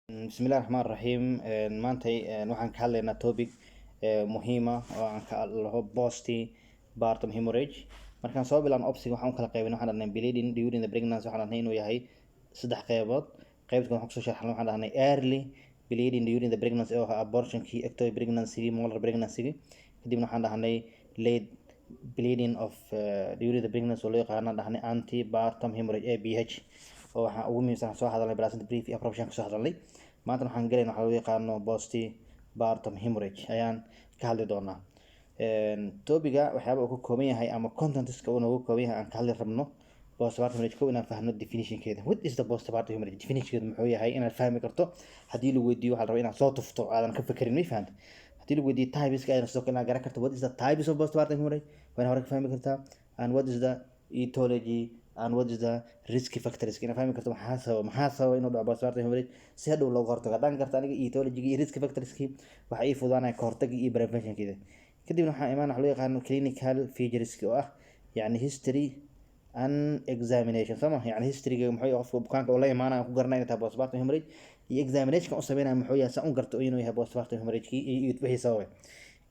Bismillahi Raxmaani Raxiim. Maantay waxaan ka hadlaynaa topic muhiim ah oo aan ka laho postpartum hemorrhage. Markaan soo bilaabno OBSiga, waxaan u kala qaybinay, waxaan dhahnay bleeding during the pregnancy, waxaan dhahnay inuu yahay saddex qeybood. Qaybta waxaan kusoo sharxnay, waxaan dhahnay early bleeding during the pregnancy oo ah abortionkii, ectopic pregnancy, molar pregnancy. Kadibna waxaan dhahnay late bleeding of during the pregnancy oo loo yaqaano, dhahnay antepartum hemorrhage, APH, oo waxaan ugu muhiimsan soo hadalnay placenta previa, abruption kasoo hadalnay. Maanta waxaan galayna waxaa loo yaqaano postpartum hemorrhage ayaan ka hadli doonaa. Topiga waxyaaba uu ka kooban yahay ama contentska uu nooga kooban yahay aan ka hadli rabno postpartum hemorrhage: kow, inaan fahno definitionkeeda. What is the postpartum hemorrhage? Definitionkeeda muxuu yahay? Inaad fahmi karto. Haddii lagu weydiiyo, waxaa la rabaa inaad soo tufto, aadan ka fekerin. Ma fahamta? Haddii lagu weydiiyo typeska, ayadana sidoo kale inaad garan karto. What is the types of postpartum hemorrhage? Waa inaad hore ka fahmi kartaa. And what is the etiology and what is the risk factors? Inaad fahmi karto maxaa sababa inuu dhaco postpartum hemorrhage, si hadhow looga hortago. Haddaan garto aniga etiology iyo risk factorski, waxaa ii fududaanaya ka hortagii iyo preventionkeeda. Kadibna waxaa imaan waxa loo yaqaano clinical features, oo ah yani history and examination, soo ma? Yani historyga muxuu yahay qofka bukaanka oo la imaanaya ku garanaya inay tahay postpartum hemorrhage, iyo examinationka u sameynaya muxuu yahay, saan u garto inuu yahay postpartum hemorrhage iyo wixii sababay.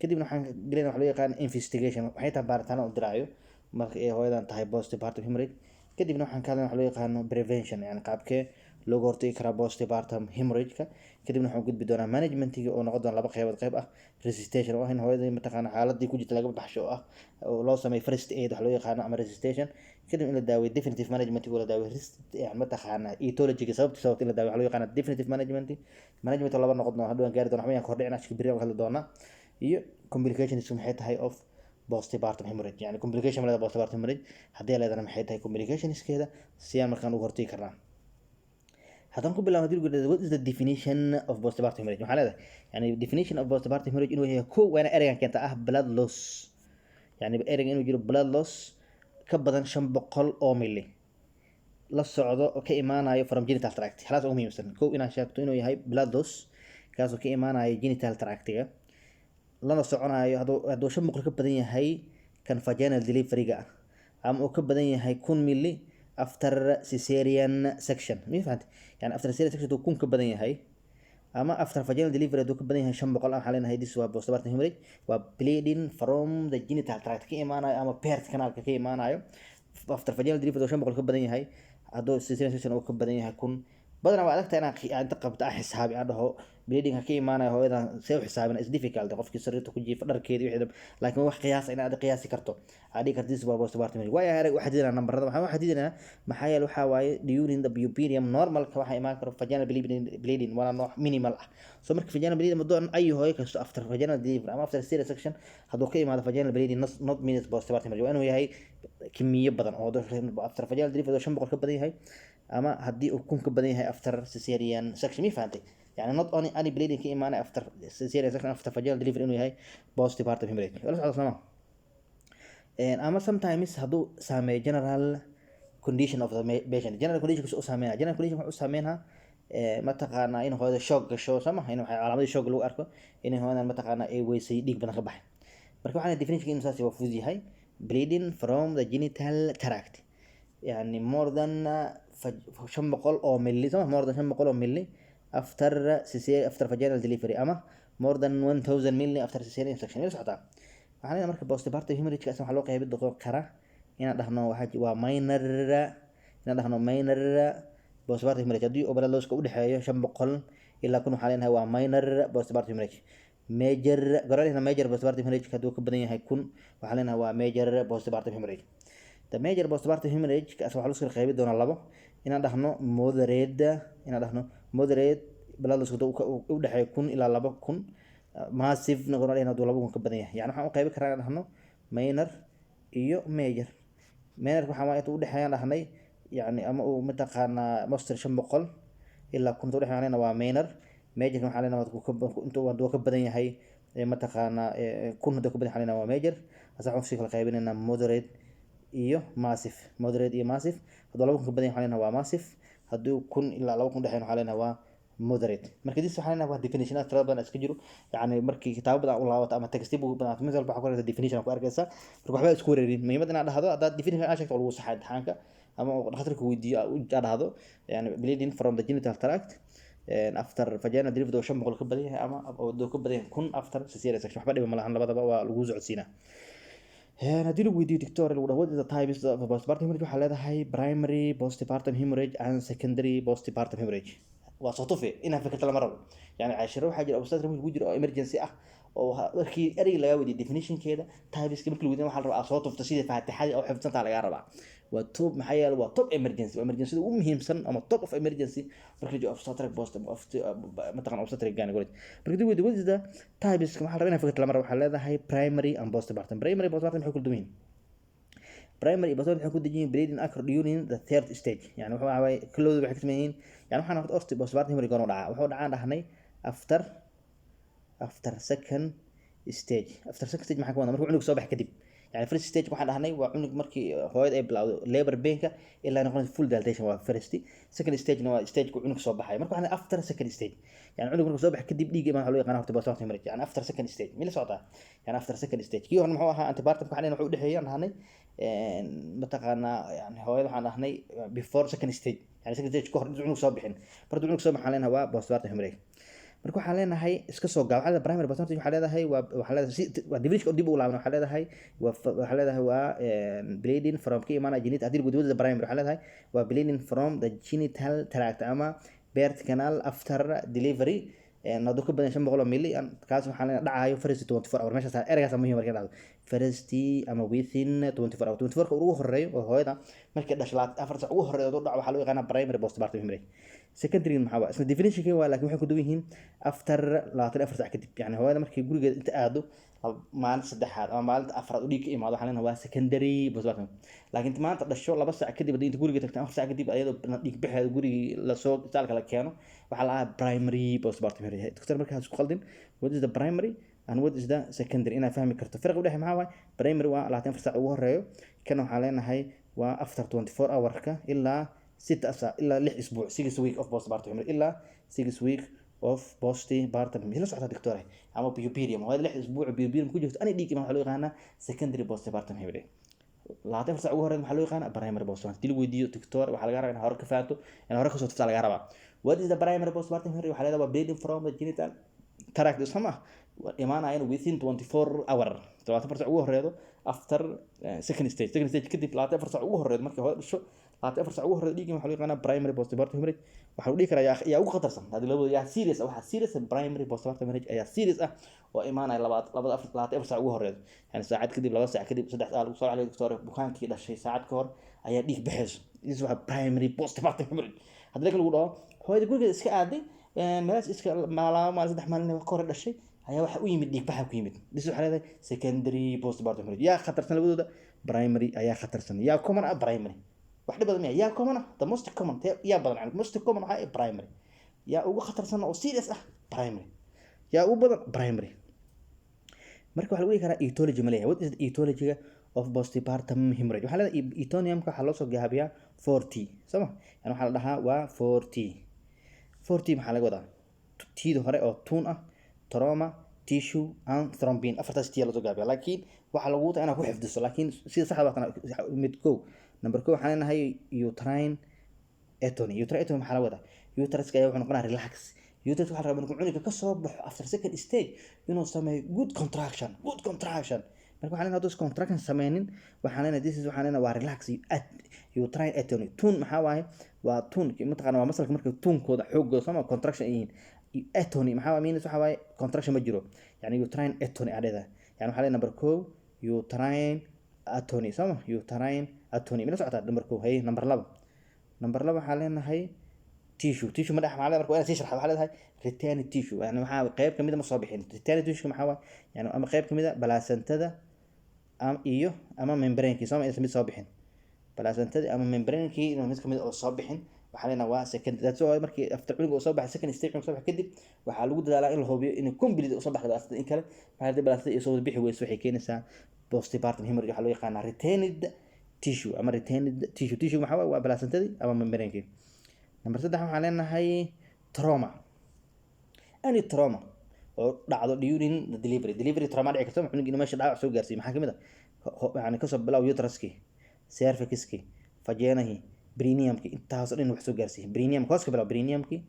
Kadibna waxaan gelinaya waxa loo yaqaano investigation, waxay tahay baaritaano u diraayo marka ay hooyadan tahay postpartum hemorrhage. Kadibna waxaan ka hadlaynaa waxa loo yaqaano prevention, yani qaabkee looga hortagi karaa postpartum hemorrhage-ka. Kadibna waxaan gudbi doonaa managementiga, oo noqon doona laba qeybood: qeyb ah resuscitation, oo ah in hooyadii mataqaana xaaladii ku jirta laga baxsho, oo ah oo loo sameeyo first aid wax loo yaqaano ama resuscitation. Kadib in la daaweeyo, definitive management oo la daaweeyo yani mataqaana etiologyga, sababta in la daaweeyo waxa loo yaqaano definitive management. Management oo laba noqon doona hadhow aan gaari doona, waxba yaan ka hordhicin, ashka berri aan ka hadli doonaa. Iyo complications, maxay tahay of postpartum hemorrhage? Yani complication ma leedahay postpartum hemorrhage? Haddii ay leedahana, maxay tahay complicationskeeda, si aan markaan uga hortagi karnaa? Haddaan ku bilaabno, hadii lagu yidhahdo "What is the definition of postpartum hemorrhage?" Maxaa leedahay? Yani definition of postpartum hemorrhage inuu yahay, kow, waa ina ereygan keenta ah blood loss, yani ereyga inuu jiro blood loss ka badan 500 oo mili la socdo oo ka imaanayo from genital tract. Halaas ugu muhiimsan. Kow, inaad sheegto inuu yahay blood loss kaasoo ka imaanayo genital tractiga, lana soconayo hadduu 500 ka badan yahay kan vaginal delivery-ga ah, ama uu ka badan yahay 1000 mili after cesarean section. Ma fahantay? Yani after cesarean section hadduu 1000 ka badan yahay ama after vaginal delivery hadduu ka badan yahay 500, waxaan leenahay this waa postpartum hemorrhage, waa bleeding from the genital tract ka imaanayo ama birth canalka ka imaanayo after vaginal delivery hadduu 500 ka badan yahay, hadduu cesarean section uu ka badan yahay 1000. Badanaa waa adagtahay inaan inta qabto aan xisaabi, aan dhaho bleeding ka imaanayo hooyadan see u xisaabina. Is difficult, qofkii sariirta ku jiifa, dharkeedi, wixii dhan. Laakiin wax qiyaas inaad qiyaasi karto, aad dhihi karto this waa postpartum hemorrhage. Waayo ereg waxaa diidanaa nambarada, waxaan u xadidinaa maxaa yeele waxaa waaye during the puerperium normalka waxaa imaan karo vaginal bleeding, waana nooc minimal ah. So marka vaginal bleeding muddo ay hooyo kasto after vaginal delivery ama after cesarean section hadduu ka imaado vaginal bleeding, not means postpartum hemorrhage. Waa inuu yahay kimiyo badan oo after vaginal delivery oo 500 ka badan yahay, ama haddii uu 1000 ka badan yahay after cesarean section. Mi fahantay? Yani not only any bleeding ka imaanay after cesarean section, after vaginal delivery, inuu yahay postpartum hemorrhage. Wala socda sooma? Ama sometimes hadduu saameeyo general condition of the patient. General condition u saameynaa, general condition wuxuu u saameynaa mataqaanaa in hooyada shock gasho, soo ma? In waxay calaamadii shock lagu arko, in hooyadan mataqaanaa ay weysay dhiig badan ka baxay. Marka waxaan definition inuu saas waa fudud yahay: bleeding from the genital tract, yani more than 500 oo milli, soo ma? More than 500 oo milli after cesarean, after vaginal delivery, ama more than 1000 milli after cesarean section. Ila socotaa? Waxaan leenahay marka postpartum hemorrhage kaas waxaa loo qeybi doon karaa inaan dhahno waxaa waa minor, inaan dhahno minor postpartum hemorrhage haddii uu blood loss-ka u dhexeeyo 500 ilaa 1000, waxaa leenahay waa minor postpartum hemorrhage. Major goralihna, major postpartum hemorrhage hadduu ka badan yahay 1000, waxaa leenahay waa major postpartum hemorrhage. The major postpartum hemorrhage kaas waxaa lagu kala qaybi doonaa labo: inaan dhahno moderate, inaan dhahno moderate blood loss hadduu u dhexeeyo 1000 ilaa 2000, massive na goran hadduu 2000 ka badan yahay. Yani waxaan u qaybi karaa inaan dhahno minor iyo major. Minor waxaa waaye inta u dhexeeyaan dhahnay, yani ama uu mataqaanaa mostly 500 ilaa 1000 inta udhexeeya waa minor. Majorka waxaa leenahay intuu hadduu ka badan yahay mataqaanaa 1000, hadduu ka badan yahay waa major. Asa waxaan kusii kala qaybinaynaa moderate iyo massive. Moderate iyo massive, hadduu 2000 ka badan yahay waxaa leenahay waa massive, hadduu 1000 ilaa 2000 dhexeyn waxaa leenahay waa moderate. Marka this waxaa leenahay waa definition tira badan iska jiro. Yani markii kitaabo badan u laabato ama textbook badan, mid walba waxaa ku arkaysa definition ku arkaysa. Marka waxba isku wareerin, muhiimad inaad dhahdo, haddaad definition aad sheegto oo lagu saxay imtixaanka ama uu dhakhtarka weydiiyo, aad dhahdo yani bleeding from the genital tract. After vaginal delivery oo 500 ka badan yahay ama oo ka badan yahay 1000 after cesarean section, waxba dhiba ma lahan, labadaba waa lagu socodsiinaa. Haddii lagu weydiiyo, doctor, lagu dhaho, "What is the types of postpartum hemorrhage?" waxaa leedahay primary postpartum hemorrhage and secondary postpartum hemorrhage. Waa soo tufe, inaad fikirta lama rabo. Yani cashiro waxaa jira obstetric ku jira oo emergency ah oo markii ereyga lagaa weydiiyo definitionkeeda, typeska markii lagu weydiiyo, waxaa la rabaa aad soo tufto sidii faatixadii oo xifdsantaa lagaa rabaa. Waa top, maxaa yeelay waa top emergency, waa emergency ugu muhiimsan ama top of emergency marka la joogo obstetric post of mataqan obstetric gynecology. Marka dib weydiiyo, "What is the types?" waxaa la rabaa inaad fikirta lama rabo. Waxaa leedahay primary and postpartum. Primary, postpartum maxay kula duwan yihiin? Primary iyo postpartum waxay ku dejiyiin bleeding occur during the third stage. Yani wuxuu waaye kaloodu waxay ka sameeyeen, yani waxaan horta postpartum hemorrhage goorma dhacaa? Wuxuu dhacaan dhahnay after second stage. After second stage maxaa ka wadaa? Markuu cunug soo bax kadib. Yani first stage waxaan dhahnay waa cunug markii hooyada ay bilowdo labor painka ilaa noqonaysa full dilatation waa first. Second stage na waa stage ku cunug soo baxay. Marka waxaan after second stage, yani cunug markuu soo baxay kadib dhiigga imaan, waxaa loo yaqaana horta postpartum hemorrhage, yani after second stage. Mila socotaa? Yani after second stage. Kii hore muxuu ahaa? Antepartum waxaan wuxuu udhexeeyay aan dhahnay mataqaanaa, yani hooyada waxaan dhahnay before second stage, yani second stage ka hor intuu cunug soo bixin. Marka cunug soo baxaan leenahay waa postpartum hemorrhage. Marka waxaan leenahay iska soo gaab, waxaa leedahay primary postpartum, waxaa leedahay waa, waxaa leedahay si waa definition dib ugu laaban, waxaa leedahay waa, waxaa leedahay waa bleeding from ka imaanaya genital. Haddii lagu weydiiyo primary, waxaa leedahay waa bleeding from the genital tract ama birth canal after delivery hadduu ka badan 500 oo mili. Kaas waxaa leenahay dhacayo first 24 hour. Meeshaas ereygaas muhiim markay dhacdo, first ama within 24 hour, 24 ka ugu horeeyo oo hooyada markay dhasho 4 saac ugu horeeyo hadduu dhaco, waxaa loo yaqaanaa primary postpartum hemorrhage. Secondary maxaa waa? Isla definition waa, laakiin waxay ku duwan yihiin after 24 saac kadib. Yani hooyada markay gurigeeda inta aado maalinta saddexaad ama maalinta afraad u dhiig ka imaado, waxaa leenahay waa secondary postpartum. Laakiin maanta dhasho, 2 saac kadib haddii inta guriga tagto, 4 saac kadib ayadoo dhiig baxeeda gurigii lasoo isbitaalka la keeno, waxaa la dhahaa primary postpartum hemorrhage. Doctor, markaas isku qaldin what is the primary and what is the secondary, inaad fahmi karto farqi udhexeeya. Maxaa waaye primary? Waa 24 saac ugu horeeyo. Kan waxaa leenahay waa after 24 hour-ka ilaa sita ilaa 6 isbuuc, 6 week of postpartum hemorrhage, ilaa 6 week of postpartum. La socota, doctor? Ama puerperium, hooyada 6 isbuuc puerperium ku jirto ani dhiig waxaa loo yaqaanaa secondary postpartum hemorrhage. 24 saac ugu horreyn waxaa loo yaqaanaa primary postpartum. Hadii lagu weydiiyo, doctor, waxaa laga rabaa inaad hore ka fahanto, inaad hore kasoo tuftaa laga rabaa. What is the primary postpartum hemorrhage? Waxaa leedahay waa bleeding from the genital tract, soo ma imaanayaan within 24 hour, 24 saac ugu horeedo after second stage, second stage kadib 24 saac ugu horeedo, markii hooyada dhasho 24 saac ugu horeedo dhiiggan waxaa loo yaqaanaa primary postpartum hemorrhage. Waxaa lagu dhihi karaa yaa ugu khatarsan haddii labadooda? Yaa serious ah? Waxaa serious ah primary postpartum hemorrhage ayaa serious ah oo imaanaya labaad labada afar 24 saac ugu horeedo. Yani saacad kadib, 2 saac kadib, 3 saac lagu soo celiyo, doctor, bukaankii dhashay saacad ka hor ayaa dhiig baxayso. This waa primary postpartum hemorrhage. Haddii laakiin lagu dhaho hooyada gurigeeda iska aaday, meelaas iska 2 maalin, 3 maalin ka hore dhashay ayaa waxa u yimid dhiig baxa ku yimid, this waxaa leedahay secondary postpartum hemorrhage. Yaa khatarsan labadooda? Primary ayaa khatarsan. Yaa common ah? Primary. Wax dhib badan miya? Yaa common ah? The most common yaa badan, yani most common waxaa ah primary. Yaa ugu khatarsan oo serious ah? Primary. Yaa ugu badan? Primary. Marka waxaa lagu dhihi karaa etiology ma leeyahay? What is the etiology of postpartum hemorrhage? Waxaa leedahay etiology-ga waxaa loo soo gaabiyaa 4T, soo ma? Yani waxaa la dhahaa waa 4T. 4T maxaa laga wadaa? Tida hore oo tone ah, trauma, tissue and thrombin, afartaas T lasoo gaabiya. Laakiin waxaa lagu wadaa inaad ku xifdiso, laakiin sida saxda waa mid kow. Number kow waxaan leenahay uterine atony. Uterine atony maxaa laga wadaa? Uteruska ayaa wuxuu noqonaya relax. Uterus waxaa la rabaa markuu cunuga ka soo baxo after second stage inuu sameeyo good contraction, good contraction. Marka waxaan leenahay hadduu contraction sameynin, waxaan leenahay this is, waxaan leenahay waa relax at uterine atony. Tone maxaa waaye? Waa tone, mataqaana, waa muscleka marka tonekooda xoogooda sooma contraction ay yihiin. Atony maxaa waaye? Means waxaa waaye contraction ma jiro, yani uterine atony aa leedahay. Yani waxaa leedahay number kow uterine atony, sooma? Uterine atony mila socotaa? Number kow. Haye, number laba. Number laba waxaa leenahay tissue. Tissue ma dhex maxaa leedahay? Marka waa inaad sii sharxdo. Waxaa leedahay retained tissue, yani waxaa qayb kamid a ma soo bixin. Retained tissue maxaa waaye? Yani ama qayb kamid a placentada iyo ama membranekii, sooma? Inaysan mid soo bixin, placentadii ama membranekii inuu mid kamid oo soo bixin, waxaa leenahay waa second. That's why markii after cunuga uu soo baxay, second stage cunug soo baxay kadib, waxaa lagu dadaalaa in la hubiyo in complete uu soo baxday placenta in kale. Maxaa haddii placenta iyo soo wada bixi weyso, waxay keenaysaa postpartum hemorrhage. Waxaa loo yaqaanaa retained tissue ama retained tissue. Tissue maxaa waaye? Waa placentadii ama membranekii. Number saddex waxaan leenahay trauma. Any trauma oo dhacdo during the delivery. Delivery trauma dhici karta, cunug inuu meesha dhaawac soo gaarsiiyo. Maxaa kamid ah? Yani kasoo bilow uteruskii, cervixkii, vaginahii, perineumkii, intaasoo dhan wax soo gaarsiiyo. Perineum hoos ka bilow, perineumkii.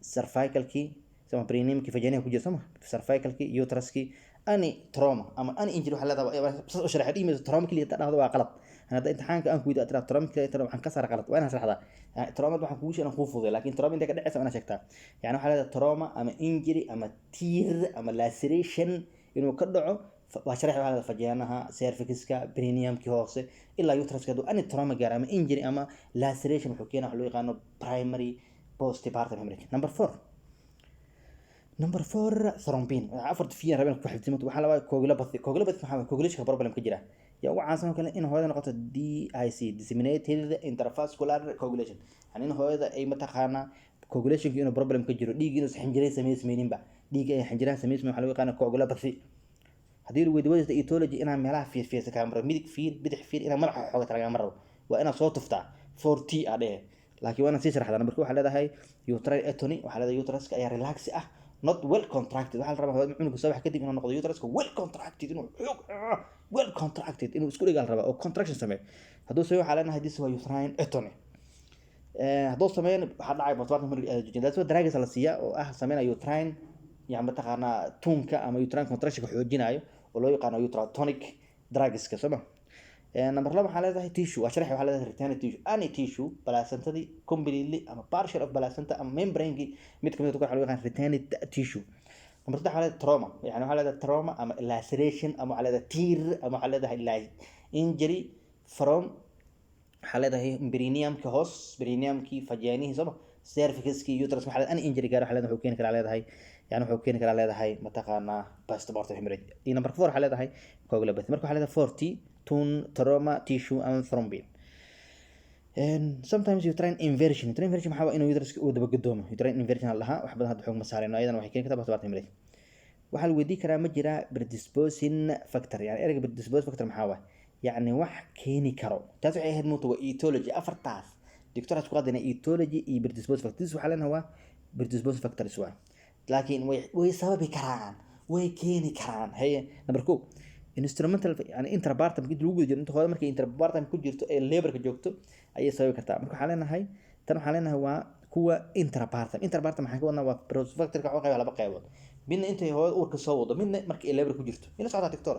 Cervicalkii sama, perineumkii, vaginaha ku jira sama, cervicalkii, uteruskii, any trauma ama any injury. Waxaa leedahay saas u sharaxay dhimayso. Trauma kaliya dhahdo waa qalad. Hadda imtixaanka aan ku weydiiyo tira trauma kaliya tira, waxaan ka saara qalad. Waa inaad sharaxdaa trauma. Waxaan kugu sheegay kuu fududay, laakiin trauma intay ka dhacaysa waa inaad sheegtaa. Yani waxaa leedahay trauma ama injury ama tear ama laceration inuu ka dhaco waa sharax. Waxaa leedahay vaginaha, cervixiska, perineumkii hoose ilaa uteruska. Hadduu any trauma gaaro ama injury ama laceration, wuxuu keenaa waxa loo yaqaano primary postpartum hemorrhage. Number four, thrombin. Afarta fiyan rabeen ku xifdimo. Waxaa la coagulopathy. Coagulopathy maxaa waye? Coagulation problem ka jira yaa ugu caansan oo kale in hooyada noqoto DIC, disseminated intravascular coagulation. Yani in hooyada ay mataqaanaa coagulationka inuu problem ka jiro, dhiig inuu xinjiray sameysmayninba, dhiigga ay xinjiraha sameysmayn, waxaa loo yaqaana coagulopathy. Haddii lagu weydiiyo wadista etiology, inaa meelaha fiirfiirsa kaama rabo, midig fiir, bidix fiir, inaa madaxa xoogata lagama rabo. Waa inaad soo tuftaa 4T aa dhehe, laakiin waa inaad sii sharaxdaa. Number waxaa leedahay uterine atony. Waxaa leedahay uteruska ayaa relax ah, not well contracted. Waxaa la rabaa hooyada cunuga soo bax kadib inuu noqdo uteruska well contracted, inuu xoog well contracted inuu isku dhigaa la rabaa oo contraction sameeyo. Hadduu sameeyo, waxaa leenahay this waa uterine atony. Hadduu sameeyo, waxaa dhacay postpartum hemorrhage ayaa joojin. That's what drugs la siiyaa oo ah sameynaya uterine, yani mataqaanaa tone-ka ama uterine contractionka xoojinayo oo loo yaqaano uterotonic drugska, soo ma? Number 2 waxaa leedahay tissue. Waa sharax. Waxaa leedahay retained tissue, any tissue, placentadii completely ama partial of placenta ama membrane mid kamid ah waxaa loo yaqaan retained tissue. Number 3 waxaa leedahay trauma. Yani waxaa leedahay trauma ama laceration ama waxaa leedahay tear ama waxaa leedahay injury from, waxaa leedahay perineumka hoos, perineumkii, vaginihii, sooma, cervixkii, uterus. Waxaa leedahay any injury gaar waxaa leedahay wuxuu keeni karaa leedahay, yani wuxuu keeni karaa leedahay mataqaanaa postpartum hemorrhage. Iyo number 4 waxaa leedahay coagulopathy. Marka waxaa leedahay 4T: tone, trauma, tissue and thrombin. And sometimes uterine inversion. Uterine inversion maxaa waa? Inuu uteruska uu daba gadoomo, uterine inversion la dhahaa. Wax badan hadda xoog ma saarayno. Ayadana waxay keeni kartaa postpartum hemorrhage. Waxaa la weydii karaa, ma jiraa predisposing factor? Yani ereyga predisposing factor maxaa waay? Yacni wax keeni karo. Taas waxay ahayd muuta waa etiology. Afartaas doctor isku qadina etiology iyo predisposing factors. Waxaa leenahay waa predisposing factors waa, laakiin way sababi karaan, way keeni karaan. Haye, number 1, instrumental, yani intrapartum inta lagu guda jiro, inta hooyada markay intrapartum ku jirto ee laborka joogto ayay sababi kartaa. Marka waxaa leenahay tan, waxaa leenahay waa kuwa intrapartum. Intrapartum maxaan ka wadnaa? Waa factorka waxaa qayba laba qaybood: midna intay hooyada uurka soo wado, midna markay labor ku jirto. Ila socdaa, doctor?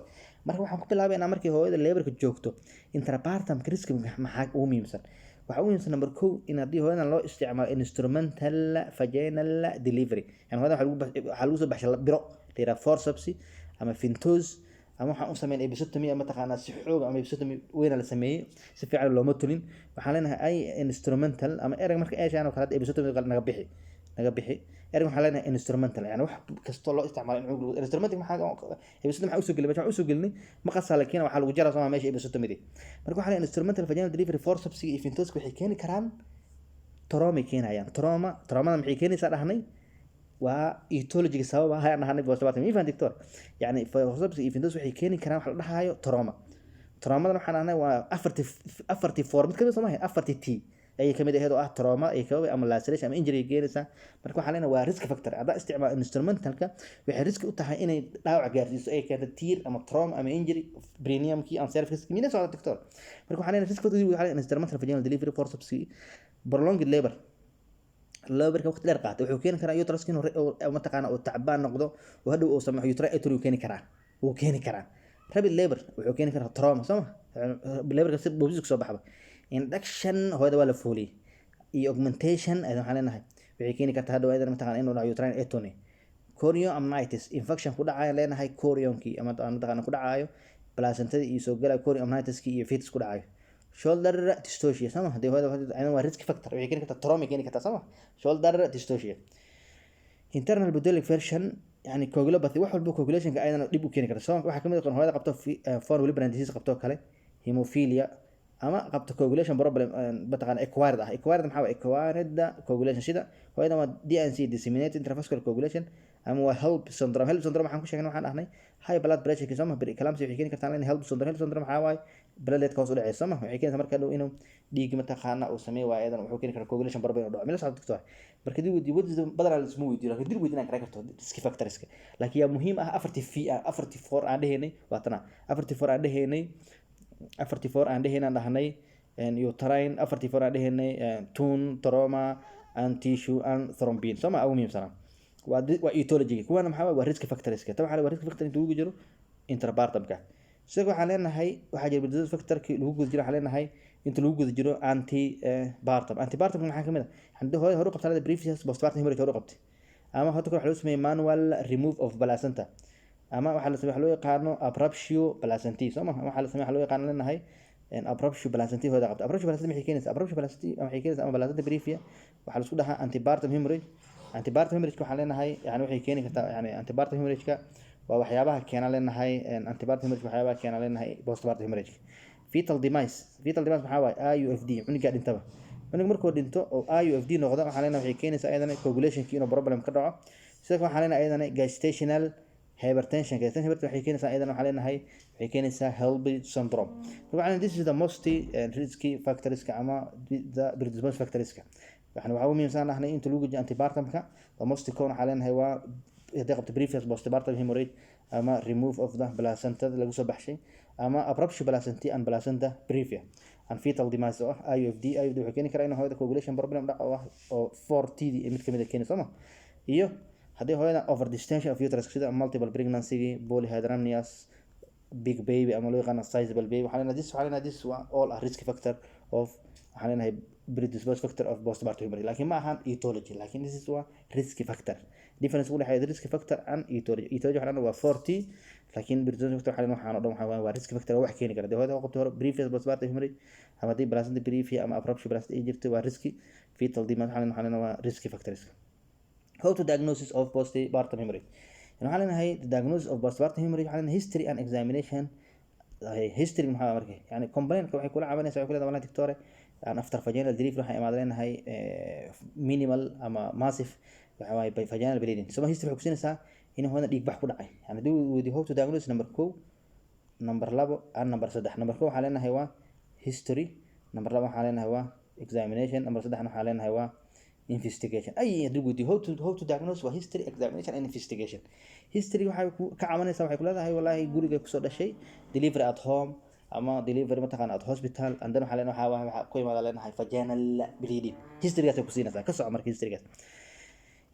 Marka waxaan ku bilaabaynaa markay hooyada laborka joogto. Intrapartum risk maxaa ugu muhiimsan? Waxaa ugu muhiimsan number 1 in haddii hooyadan loo isticmaalo instrumental vaginal delivery. Yani hooyadan waxaa lagu soo baxshay biro la yidhaha forceps ama ventouse, ama waxaan u sameyn episiotomy, mataqaanaa si xoog ama episiotomy weyna la sameeyey, si fiican looma tulin. Waxaan leenahay ay instrumental ama ereg marka eeshaan oo kale hadda episiotomy naga bixi, naga bixi ereg. Waxaan leenahay instrumental, yani wax kastoo loo isticmaalo in cunug instrumental. Maxaa episiotomy maxaa usoo gelinay? Waxaan usoo gelinay maqasaa la keena, waxaa lagu jaraa sooma meesha episiotomydi. Marka waxaa leenahay instrumental vaginal delivery, forceps iyo ventouse waxay keeni karaan trauma keenayaan. Trauma, traumada maxay keenaysaa dhahnay? Waa etiologyga sabab ah ayaan dhahnay postpartum. Ma fahan, doctor? Yani forceps iyo ventouse waxay keeni karaan wax la dhahayo trauma. Traumadan waxaan dhahnay waa afartii four mid kamid, soo maaha? Afartii T ayay kamid ahayd oo ah trauma ay kababay ama laceration ama injury keenaysaa. Marka waxaan leenahay waa risk factor. Haddaa isticmaal instrumentalka, waxay risk u tahay inay dhaawac gaarsiiso, ay keento tear ama trauma ama injury perineumkii ama cervix. Mina socda, doctor? Marka waxaan leenahay risk factor waxaa leenahay instrumental vaginal delivery, forceps, prolonged labor. Laborka waqti dheer qaatay wuxuu keeni karaa uterus inuu mataqaana uu tacbaan noqdo oo hadhow uu sameeyo uterine atony uu keeni karaa, wuu keeni karaa. Rapid labor wuxuu keeni karaa trauma, soo ma? Laborka si boobsiis kusoo baxba. Induction, hooyada waa la fooliyey, iyo augmentation ayada waxaan leenahay waxay keeni kartaa hadhow ayadana mataqaana inuu dhaco uterine atony. Chorioamnionitis, infection ku dhacayo leenahay chorionkii ama mataqaana ku dhacayo placentadii iyo soo galaya chorioamnionitis-kii iyo fetus ku dhacayo. Shoulder dystocia, sama? Hadii hooyada ayadana waa risk factor, waxay keeni kartaa trauma, keeni kartaa, sama? Shoulder dystocia, internal podalic version, yani coagulopathy, wax walba coagulationka ayadana dhib u keeni karta. So waxaa kamid ah hooyada qabto von Willebrand disease qabto kale, hemophilia, ama qabto coagulation problem mataqaana acquired ah. Acquired maxaa waye? Acquired coagulation sida hooyada waa DIC, disseminated intravascular coagulation, ama waa HELLP syndrome. HELLP syndrome waxaan ku sheegnay, waxaan dhahnay high blood pressure, soo ma? Preeclampsia waxay keeni kartaa in HELLP syndrome. HELLP syndrome maxaa waaye? Platelet hoos u dhacaysa, soo ma? Waxay keenaysaa marka dhow inuu dhiig mataqaana uu sameey waayo, ayadan wuxuu keeni karaa coagulation problem inuu dhaco. Mila socdo, doctor? Marka dib weydiin wadida badanaa lisma weydiiyo, laakiin dib weydiin kara karto risk factorska. Laakiin yaa muhiim ah afartii v ah, afartii four aan dhehaynay, waa tana afartii four aan dhehaynay, afartii four aan dhehaynay, aan dhahnay uterine, afartii four aan dhehaynay: tone, trauma, And tissue and thrombin, soo ma? Ugu muhiimsanaa waa etiology. Kuwana maxaa waa risk factorska. Tan waxaa waa risk factor inta lagu jiro intrapartumka. Sidoo kale waxaan leenahay waxaa jira predisposing factorki lagu guda jiro. Waxaan leenahay inta lagu guda jiro antepartum. Antepartum maxaa kamid ah? Haddii hooyada hore u qabta previous postpartum hemorrhage hore u qabtay, ama hadda kore waxaa loo sameeyey manual remove of placenta, ama waxaa la sameeyey waxa loo yaqaano abruptio placentae, soo ma? Waxaa la sameeyey waxa loo yaqaano leenahay abruptio placentae hooyada qabta. Abruptio placentae maxay keenaysaa? Abruptio placentae waxay keenaysaa, ama placenta previa, waxaa la isku dhahaa antepartum hemorrhage. Antepartum hemorrhage waxaan leenahay yani waxay keeni kartaa, yani antepartum hemorrhage-ka waa waxyaabaha keena leenahay, antepartum hemorrhage waxyaabaha keena leenahay postpartum hemorrhage. Fetal demise. Fetal demise maxaa waaye? IUFD, cunugaa dhintaba. Cunug markuu dhinto oo IUFD noqdo, waxaan leenahay waxay keenaysaa ayadana coagulationki inuu problem ka dhaco. Sidoo kale waxaan leenahay ayadana gestational hypertension. Gestational hypertension waxay keenaysaa ayadana, waxaan leenahay waxay keenaysaa HELLP syndrome. Marka waxaan leenahay this is the most risky factorska ama the predisposing factorska. Waxaa ugu muhiimsan nahnay inta lagu jiro antepartumka, the most common waxaan leenahay waa haddii qabto previous postpartum hemorrhage, ama remove of the placenta lagu soo baxshay, ama abruptio placentae and placenta previa, and fetal demise oo ah IUFD. IUFD wuxuu keeni karaa in hooyada coagulation problem dhac oo ah oo 4T mid kamid ah keeni, soo ma? Iyo haddii hooyada over distension of uterus, sida multiple pregnancy, polyhydramnios, big baby ama loo yaqaano sizable baby. Waxaan leenahay this waa all a risk factor of, waxaan leenahay predisposed factor of postpartum hemorrhage, laakiin ma ahan etiology. Laakiin this is waa risk factor. Difference u dhexeeya risk factor and etiology: etiology waxaan leenahay waa 4T, laakiin predisposed factor waxaan leenahay waxaan oo dhan waxaa waa risk factor, waa wax keeni kara. Haddii hooyada qabtay hore previous postpartum hemorrhage, ama haddii placenta previa ama abruptio placenta ay jirto, waa riski. Fetal demise waxaan leenahay waa risk factors. How to diagnosis of postpartum hemorrhage? Waxaan leenahay the diagnosis of postpartum hemorrhage, waxaan leenahay history and examination. History maxaa marka? Yani complaintka waxay kula cabanaysaa, waxay ku leedahay: "Wallahi doctore, aan after vaginal delivery waxaan imaad leenahay minimal ama massive, waxa waaye vaginal bleeding." So history waxay kusinaysaa in hooyada dhiig bax ku dhacay. Yani haddii uu weydiyo how to diagnose, number 1, number 2 and number 3. Number 1 waxaan leenahay waa history, number 2 waxaan leenahay waa examination, number 3 waxaan leenahay waa investigation. Ay haddii weydiyo how to diagnose, waa history, examination and investigation. History waxay ku ka cabanaysaa, waxay ku leedahay wallahi guriga kusoo dhashay, delivery at home ama delivery mataqaana at hospital, and then waxaa leenahay waxaa ku imaada leenahay vaginal bleeding. Historygaas ay ku siinaysaa. Ka soco marka historygaas.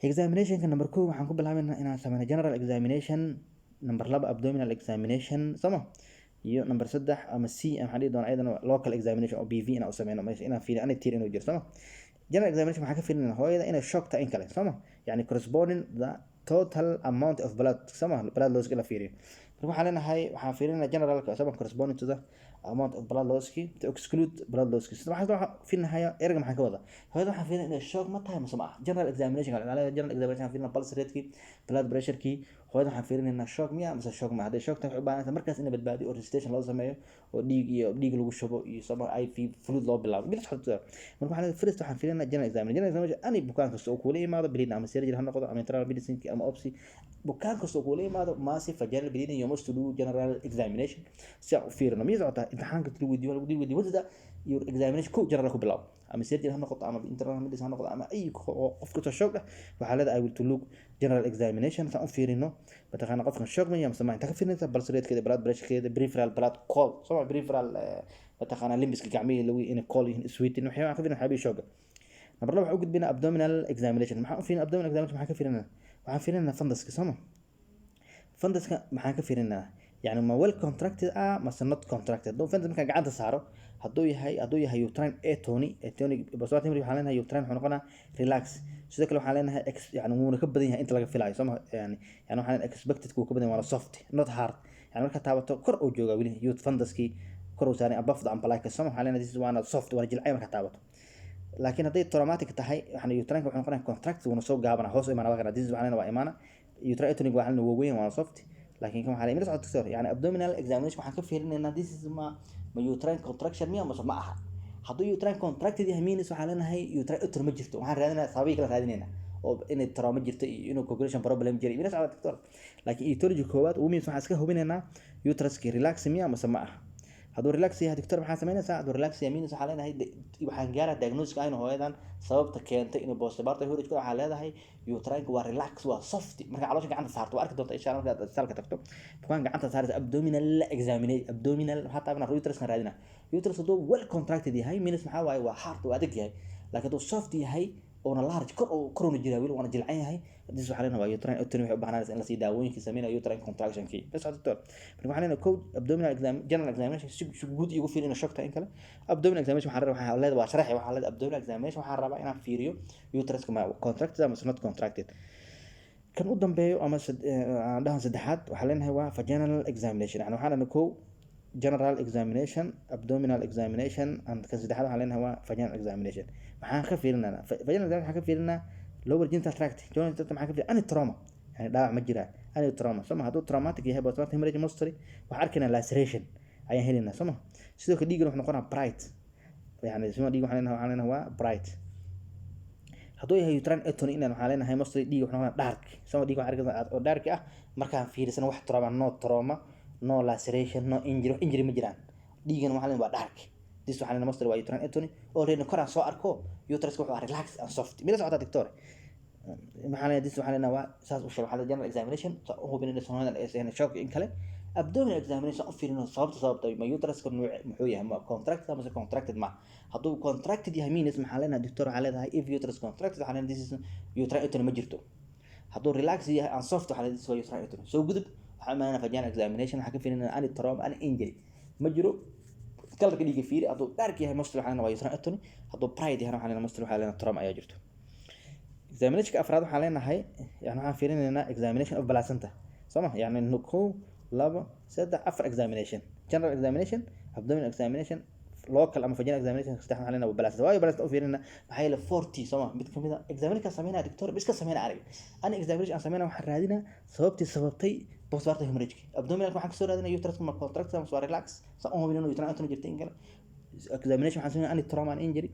Examinationka number 1 waxaan ku bilaabaynaa inaan sameyno general examination, number 2 abdominal examination, sooma? Iyo number 3 ama C waxaan dhihi doonaa ayadana local examination oo PV inaan u sameyno meesha, inaan fiiriyo ani tear inuu jiro, sooma? General examination waxaan ka fiirinayna hooyada inay shock tahay in kale, sooma? Yani corresponding the total amount of blood, sooma? Blood loss la fiiriyo. Marka waxaan leenahay waxaan fiirinayna generalka, sooma? Corresponding to the amount of blood losski to exclude blood losski. Sida waxaan fiirinaya erga maxaan ka wadaa? Hooyada waxaan fiirinaya inay shock ma tahay mise ma aha. General examination, general examination waxaan fiirinaya pulse rate-ki, blood pressure-ki. Hooyada waxaan fiirinaynaa shock miya mise shock ma. Hadday shock tahay, waxay u baahan tahay markaas in la badbaadiyo oo resuscitation loo sameeyo oo dhiig iyo dhiig lagu shubo iyo sama IV fluid loo bilaabo bila socdo. Marka waxaan leeyahay first waxaan fiirinaa general examination. General examination, any bukaan kasta oo kuula imaado bleeding, ama surgery ha noqdo ama internal medicine ama obs, bukaan kasta oo kuula imaado massive vaginal bleeding, you must do general examination si aan u fiirino. Miya socotaa? Imtixaanka lagu weydiiyo, lagu weydiiyo "What is the your examination?" Ko general ku bilaabo, ama surgery ha noqoto ama internal medicine ha noqoto ama ay qof kasta shock ah, waxaa leedahay I will to look general examination saan u fiirino mataqaana qofkan shock ma yahay mise ma. Inta ka fiirinaysa pulse rate-keeda, blood pressure-keeda, peripheral blood cold, soo ma? Peripheral mataqaana limbiska, gacmihii lagu inay cold yihiin, sweating, waxyaabaa ka fiirin, waxyaabihii shock. Number 2 waxaan u gudbinaa abdominal examination. Maxaan u fiirinaa abdominal examination? Maxaan ka fiirinaa? Waxaan fiirinaa funduska, soo ma? Funduska maxaan ka fiirinaa? Yani ma well contracted ah mase not contracted? Hadduu fundus markaan gacanta saaro, hadduu yahay uterine atony, atonic postpartum hemorrhage, waxaan leenahay uterine wuxuu noqonaa relax. Sidoo kale waxaan leenahay yani wuuna ka badan yahay inta laga filayo, soo ma? Yani waxaan leenahay expected wuu ka badan yahay, waana soft, not hard. Yani marka taabato kor uu joogaa weli, funduskii kor uu saaray above the umbilicus, soo ma? Waxaan leenahay this is waana soft, waana jilcay marka taabato. Laakiin hadday traumatic tahay, waxaan uterine wuxuu noqonayaa contract, wuuna soo gaabana, hoos u imaana. Waa kana, this is waxaan leenahay waa imaana uterine atonic, waxaan leenahay waa weyn, waana soft. Laakiin kan waxaa la socota doctor, yani abdominal examination waxaan ka fiirinaynaa this is ma uterine contraction miya mase ma aha. Hadduu uterine contracted yahay, means waxaan leenahay uterine atony ma jirto. Waxaan raadinaa sababihii kala raadinaynaa oo inay trauma jirto iyo inuu coagulation problem jiray ila socda doctor. Laakiin etiology koowaad ugu muhiimsan waxaan iska hubinaynaa uteruski relax miya mase ma aha. Hadduu relax yahay doctor, maxaa samaynaysaa? Hadduu relax yahay, means waxaa leenahay waxaan gaaraa diagnosis aynu hooyadan sababta keentay inuu postpartum hemorrhage. Waxaa leedahay uterine waa relax, waa soft. Marka caloosha gacanta saarto, waa arki doonta insha Allah markaad isbitaalka tagto bukaan gacanta saaraysa. Abdominal examination, abdominal maxaa taabanaa? Uterus kan raadina. Uterus hadduu well contracted yahay, means maxaa waaye? Waa hard, waa adag yahay. Laakiin hadduu soft yahay, Oona large, kor oo korona jiraa, weli waana jilcan yahay. This waxaa leenahay waa uterine atony. Waxay u baahnanaysa in lasii daawooyinkii sameynaya uterine contractionkii. Bas, doctor. Marka waxaan leenahay, kow, abdominal exam, general examination, si guud iigu fiir inuu shock tahay in kale. Abdominal examination waxaan rabaa, waxaa leedahay, waa sharaxi, waxaa leedahay abdominal examination waxaan rabaa inaan fiiriyo uteruska ma contracted ama not contracted. Kan u dambeeyo ama aan dhahan saddexaad, waxaa leenahay waa vaginal examination. Yani waxaan leenahay, kow, general examination, abdominal examination, and kan saddexaad waxaan leenahay waa vaginal examination. Maxaan ka fiirinaa vaginal examination? Waxaan ka fiirinaa lower genital tract. Genital tract maxaan ka fiirinaa? Any trauma, yani dhaawac ma jiraa, any trauma, soo ma? Hadduu traumatic yahay postpartum hemorrhage, mostly waxaan arkaynaa laceration ayaan helaynaa, soo ma? Sidoo kale dhiiggan wuxuu noqonaa bright, yani suma dhiig waxaan leenahay waa bright. Hadduu yahay uterine atony inaan waxaan leenahay mostly dhiig wuxuu noqonaa dark, soo ma? Dhiig waxaan arkaysaa oo dark ah. Markaan fiirsano wax trauma, no trauma, no laceration, no injury, wax injury ma jiraan, dhiigana waxaan leenahay waa dark. This waxaan leenahay mostly waa uterine atony. Already koraan soo arko uterus wuxuu relax and soft. Mila socotaa, doctor? Maxaa leenahay? This waxaan leenahay waa saas u sheeg. Waxaa general examination saa u hubin inay soomaalida ay aysan shock in kale. Abdominal examination u fiirino sababta ma uteruska nuuc muxuu yahay, ma contracted ama contracted ma. Hadduu contracted yahay means maxaa leenahay, doctor? Waxaa leedahay if uterus contracted, waxaa leenahay this is uterine atony, ma jirto. Hadduu relax yahay and soft, waxaa leenahay this waa uterine atony. Soo gudub, waxaa imaanana vaginal examination. Waxaa ka fiirinana any trauma, any injury ma jiro. Colorka dhiigga fiiri. Hadduu dark yahay, mostly waxaa leenahay waa uterine atony. Hadduu bright yahay, waxaa leenahay mostly waxaa leenahay trauma ayaa jirto. Examinationka afraad waxaan leenahay, yani waxaan fiirinaynaa examination of placenta, soo ma? Yani kow, labo, saddex, afar examination: general examination, abdominal examination, local ama vaginal examination. Saddex waxaan leenahay placenta. Waayo placenta u fiirinayna? Maxaa yeelay 40, soo ma? Mid kamid a examination sameynaya, doctor, iska sameynaya aniga ani examination aan sameynaya, waxaan raadinaa sababtii sababtay postpartum hemorrhage. Abdominal waxaan kasoo raadinaya uterus ma contract ama waa relax, sa u hubin inuu uterine atony jirto in kale. Examination waxaan sameynaya any trauma and injury.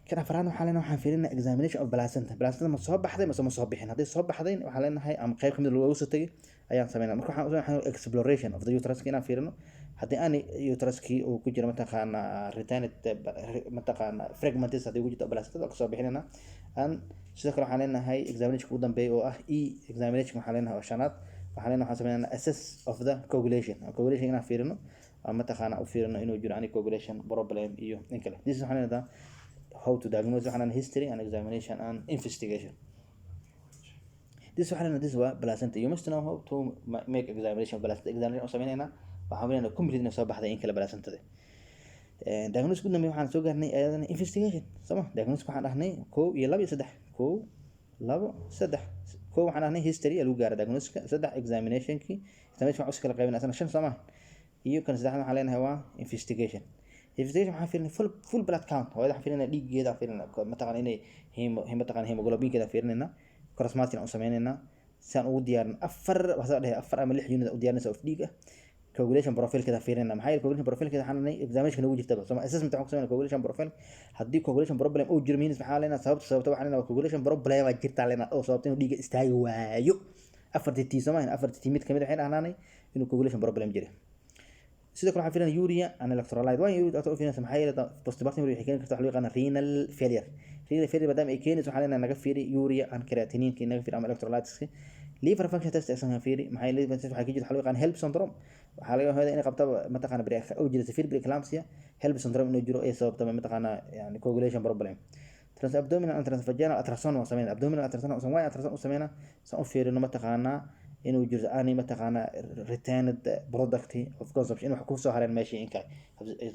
Kan afraad waxaan leenahay, waxaan fiirinaa examination of placenta. Placenta ma soo baxday mase ma soo bixin? Hadday soo baxday, waxaan leenahay ama qayb kamid looga soo tegay ayaan sameynaa. Marka waxaan exploration of the uterus inaan fiirino haddii ani uteruskii uu ku jiro, mataqaana, retained, mataqaana, fragments haddii ku jirto placenta, kasoo bixinayna. An sidoo kale waxaan leenahay examination ugu dambeeya oo ah e examination waxaan leenahay oo shanaad, waxaan leenahay, waxaan sameynaa assess of the coagulation. Coagulation inaan fiirino ama, mataqaana, u fiirino inuu jiro any coagulation problem iyo in kale. This waxaan leenahay how to diagnose. Waxaan leenahay history and examination and investigation. This waxaan leenahay, this waa placenta. You must know how to make examination of placenta. Examination oo sameynayna, waxaan hubinaynaa complete inay soo baxday in kale placentada. Diagnosis ugu dambeeya waxaan soo gaarnay ayadana investigation, soo ma? Diagnosis waxaan dhahnay kow iyo laba iyo saddex. Kow, labo, saddex. Kow waxaan dhahnay history lagu gaara diagnosiska. Saddex examinationkii, examination waxaan usi kala qaybinaa asana shan, soo ma? Iyo kan saddexaad waxaan leenahay waa investigation. Investigation waxaan fiirinay full blood count hooyada, waxaan fiirinay dhiiggeeda, aan fiirinay, mataqaan, inay hemo, mataqaan, hemoglobinkeeda fiirinayna, crossmatching aan u sameynayna si aan ugu diyaarin afar, waxaa dhahay afar ama lix unit u diyaarinaysa of dhiig ah. Coagulation profile-keeda fiirinayna. Maxaa yeelay coagulation profile-keeda waxaan leenahay examination nagu jirtaba, soo ma? Assessment waxaan ku sameynaa coagulation profile. Haddii coagulation problem uu jiro, means maxaa leenahay? Sababta waxaan leenahay coagulation problem aa jirtaa leenahay oo sababta inuu dhiigga istaagi waayo. Afartii T, soo ma? Afartii T mid kamid waxay dhahnaanay inuu coagulation problem jiro. Sidoo kale waxaan fiirinaa urea and electrolyte. Waa urea u fiirinaysa? Maxaa yeelay postpartum waxay keeni kartaa waxa loo yaqaano renal failure. Renal failure maadaama ay keenayso, waxaan leenahay naga fiiri urea and creatinine naga fiiri ama electrolytes. Liver function test asan fiiri. Maxaa yeelay liver test waxaa ka jirta waxa loo yaqaano HELLP syndrome. Waxaa laga yaabaa inay qabta, mataqaana, pre oo jira severe preeclampsia, HELLP syndrome inuu jiro ay sababta, mataqaana, yani coagulation problem. Transabdominal and transvaginal ultrasound waan sameynaa. Abdominal ultrasound waan sameynaa, ultrasound u sameynaa saan u fiirino, mataqaanaa, inuu jirto ani, mataqaanaa, retained product of conception, in wax kusoo hareen meeshii in kale.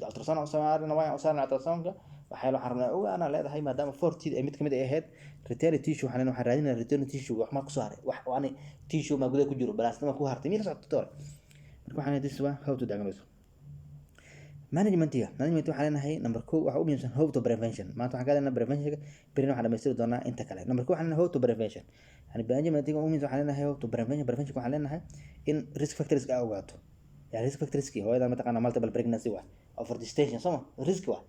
Ultrasound u sameynaa. Waan u saarnaa ultrasoundka waxaa waxaan rabnaa ogaana leedahay maadaama 4T ay mid kamid ay ahayd retained tissue. Waxaan raadinaa retained tissue, wax ma kusoo haray, wax ani tissue ma gudaha ku jiro, placenta ma ku hartay, mila socota, doctor? Marka waxaan, this waa how to diagnose. Managementiga, management waxaan leenahay number kow waxa u muhiimsan how to prevention. Maanta waxaan ka hadlaynaa preventionka, berina waxaan dhamaystiri doonaa inta kale. Number kow waxaan leenahay how to prevention, yani managementiga u muhiimsan waxaan leenahay how to prevention. Prevention waxaan leenahay in risk factors aa ogaato, yani risk factorski hooyada, mataqaana, multiple pregnancy waa over gestation, soo ma? Risk waa,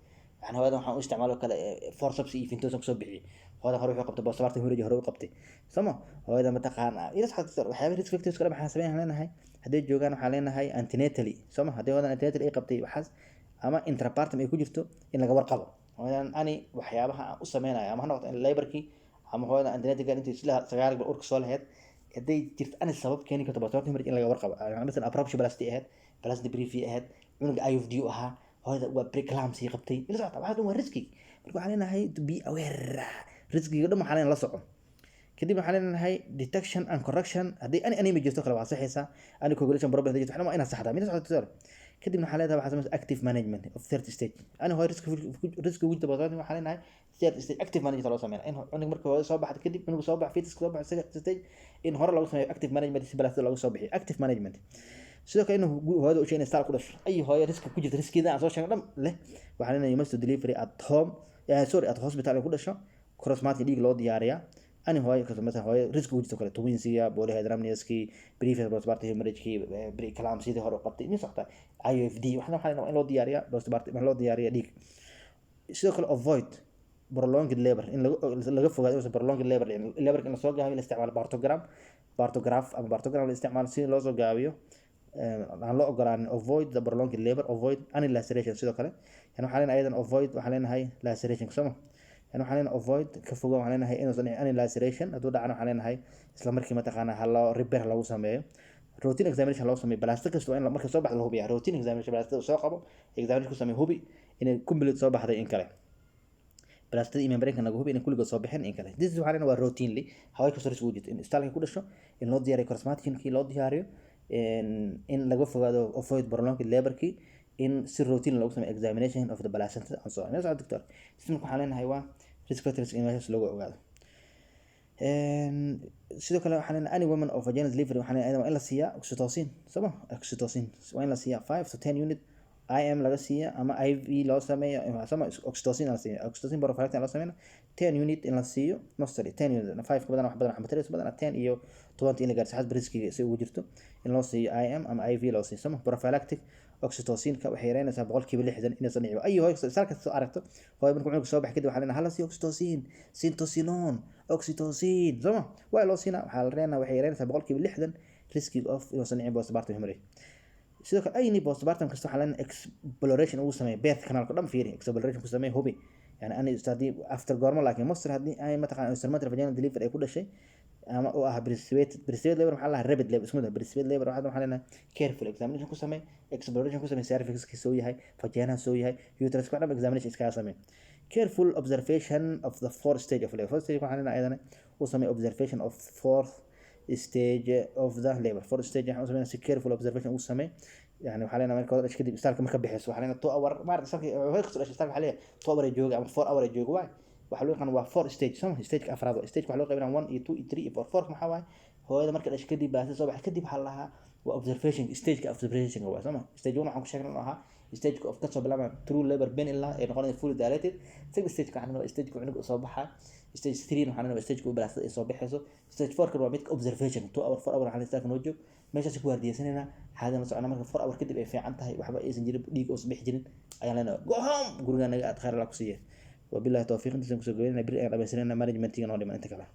yani hooyada waxaan u isticmaalo kale forceps iyo ventouse kusoo bixiyay. Hooyada hore wuxuu qabtay postpartum hemorrhage hore u qabtay, soo ma? Hooyada, mataqaana, ila socota waxyaaba risk factors kale. Maxaan sameyn leenahay hadday joogaan? Waxaan leenahay antenatally, soo ma? Haddii hooyadan antenatally ay qabtay waxaas ama intrapartum ay ku jirto, in laga warqabo hooyadan ani waxyaabaha aan u sameynayo, ama ha noqoto in laborkii ama hooyadan antenatal intii sila 9 bil urka soo lahayd, hadday jirto ani sabab keeni karto postpartum hemorrhage in laga warqabo. Yani masalan abruptio placenta ahayd, placenta previa ahayd, cunuga IUFD u ahaa, hooyada waa preeclampsia qabtay, ila socota, waxaa dhan waa riski. Marka waxaan leenahay to be aware. Riskiga dhan waxaa leenahay la soco. Kadib waxaan leenahay detection and correction. Haddii any anemia jirto kale, waa saxaysaa. Any coagulation problem haddii jirto, waxna waa inaad saxdaa mina socota tusaale. Kadibna waxaa leedahay, waxaa samaysa active management of third stage. Ani hooyo risk ugu jirta baa, waxaa leenahay third stage active management loo sameynaa, in cunug marka hooyo soo baxda kadib, cunuga soo bax, fetuska soo baxo, second stage, in hore loogu sameeyo active management si placenta looga soo bixiyo. Active management sidoo kale inuu hooyada u sheegay inay isbitaal ku dhasho. Ay hooyo risk ku jirta, riskida aan soo sheegnay dhan leh, waxaa leenahay you must delivery at home, sorry, at hospital ay ku dhasho. Crossmatch dhiig loo diyaariyaa. Ani hooyo kasto, masalan hooyo risk ugu jirto kale, twinsiga, polyhydramniuskii, previous postpartum hemorrhage-kii, preeclampsia hore u qabtay, min socota IUFD, waxna waxaa leenahay in loo diyaariyaa postpartum, in loo diyaariyaa dhiig. Sidoo kale avoid prolonged labor, in laga fogaado inuusan prolonged labor dhicin, laborka in lasoo gaabiyo, la isticmaalo partogram, partograph ama partogram la isticmaalo si loo soo gaabiyo, aan loo ogolaanin. Avoid the prolonged labor, avoid any laceration. Sidoo kale yani waxaa leenahay ayadan avoid, waxaa leenahay laceration soma. Yani waxaa leenahay avoid, ka fogo, waxaa leenahay inuusan dhicin any laceration. Hadduu dhacana, waxaa leenahay isla markii mataqaanaa ha loo repair lagu sameeyo. Routine examination loo sameeyo placenta kasta, waa in marka soo baxda la hubiyaa. Routine examination, placenta soo qabo, examination ku sameeyo, hubi inay complete soo baxday in kale. Placentada iyo membrane naga hubi inay kulligood soo baxeen in kale. This is waxaa leenahay waa routinely haweenka kastoo risk ugu jirto in isbitaalka ku dhasho, in loo diyaariyo crossmatching-kii loo diyaariyo, in laga fogaado, avoid prolonged laborkii, in si routine loogu sameeyo examination of the placenta and so on. Meel socod, doctor. Systemka waxaan leenahay waa risk factors in meeshaas looga ogaado. Sidoo kale waxaan leenahay any woman of vaginal delivery, waxaan leenahay waa in la siiyaa oxytocin, soo ma? Oxytocin waa in la siiyaa 5 to 10 unit, IM laga siiya ama IV loo sameeyo, sama? Oxytocin la siiyo, oxytocin prophylactic loo sameeyo, 10 unit in la siiyo mostly, 10 unit. 5 ka badan wax badan wax matarayso badan, 10 iyo 20 in la gaarsiiyo xasba riskiga si ugu jirto, in loo siiyo IM ama IV loo siiyo, sama? Prophylactic oxytocinka waxay yareynaysaa 60% inaysan dhicin. Ay hooyo kasta isbitaalka soo aragto, hooyo markuu cunuga soo bax kadib, waxaa leenahay hala siiyo oxytocin, syntocinon, oxytocin, sooma? Waa loo siinaa. Waxaa la reenaa waxay yareynaysaa 60% riskiga of inuusan dhicin postpartum hemorrhage. Sidoo kale any postpartum kasta waxaa leenahay exploration ugu sameeya birth canalka dhan, fiiri, exploration ku sameeya, hubi. Yani ani haddii after goormo, laakiin mostly haddii ay mataqaan instrumental vaginal delivery ay ku dhashay ama uu ahaa precipitated labor, maxaa la dhahaa rapid labor, isku mid ah. Precipitated labor waxaa leenahay careful examination ku samee, exploration ku samee, cervixka soo yahay, vagina soo yahay, uterus ka dhan examination iskaga samee. Careful observation of the fourth stage of labor. Fourth stage waxaa leenahay ayadana u samee observation of fourth stage of the labor. Fourth stage waxaan u sameynaa si careful observation ugu samee. Yani waxaa leenahay marka hore dhashay kadib, isbitaalka marka bixiso, waxaa leenahay 2 hour maarata. Isbitaalka hooyo kastoo dhashay isbitaalka waxaa leeyahay 2 hour ay jooga ama 4 hour ay jooga. Waay waxaa loo yaqaan waa four stage, soma? Stageka afraad waa stage. Waxaa loo qaybinaa one iyo two iyo three iyo four. Fourka maxaa waaye? Hooyada marka dhashay kadib, baasi soo baxay kadib, waxaa la lahaa waa observation stageka, observationka waa, soma? Stage one waxaan ku sheegnay inuu ahaa stageka of kasoo bilaabma true labor pain ilaa ay noqonaya fully dilated. Second stage waxaa waa stageka cunuga soo baxaa. Stage three waxaa waa stageka u placenta ay soo baxayso. Stage four kan waa midka observation, 2 hour, 4 hour. Waxaa isbitaalka noo joog, meeshaas ku waardiyeysanayna, xaaladana la socona. Marka 4 hour kadib ay fiican tahay, waxba aysan jirin, dhiig uusan bixi jirin, ayaan leenahay go home, gurigaa naga aad, khayr Allah ku siiya. Wabillahi tawfiiq. Intaasaan kusoo gabeynayna, beri ayaan dhamaystiranayna managementiga noo dhiman inta kale.